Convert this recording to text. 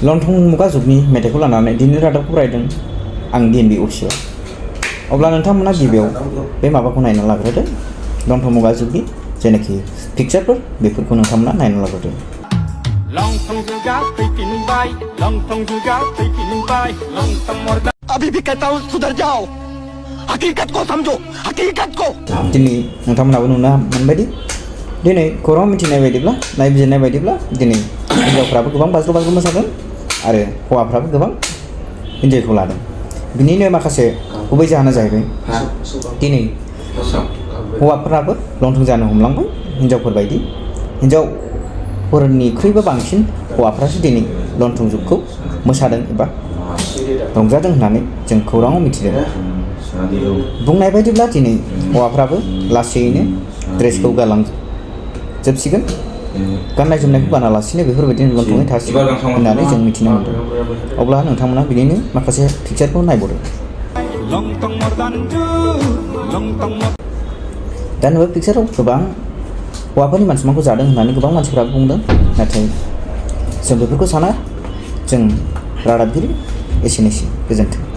लंथं मुगा जुगनि मेथाइखौ लानानै दिनै रादाबखौ फरायदों आं DNB अफिसाव। अब्ला नोंथांमोना गिबियाव बे माबाखौ नायना लाग्रोदो लंथं मुगा जुगनि जेनाखि पिक्चारफोर बेफोरखौ नोंथांमोना नायना लाग्रोदो। अभी भी कहता हूँ सुधर जाओ, हकीकत को समझो, हकीकत को। दिनै नोंथांमोनाबो नुनो मोनबायदि दिनै खौरां मिथिनाय बायदिब्ला नायबिजिरनाय बायदिब्ला दिनै हिन्जावफ्राबो गोबां बाज्ल' मोसादों आरो हौवाफ्राबो गोबां इन्जयखौ लादों। बिनिनो माखासे गुबै जाहोना जाहैबाय दिनै हौवाफोराबो लंथं जानो हमलांबाय हिन्जावफोर बायदि। हिन्जावफोरनिख्रुइबो बांसिन हौवाफ्रासो दिनै लंथं जुगखौ मोसादों एबा रंजादों होननानै जों खौराङाव मिथिदों। बुंनाय बायदिब्ला दिनै हौवाफ्राबो लासैनो ड्रेसखौ गारलांजोबसिगोन, गाननाय जोमनायखौ गानालासिनो बेफोरबायदिनो लंथङै थासिगोन होननानै जों मिथिनो मोनदों। अब्ला नोंथांमोना बिनिनो माखासे पिक्चारखौ नायबावदो। दा नैबे पिक्चाराव गोबां हौवाफोरनि मानसिमाखौ जादों होननानै गोबां मानसिफ्रा बुंदों, नाथाय जों बेफोरखौ साना। जों रादाबगिरि एसेनोसै, गोजोन्थों।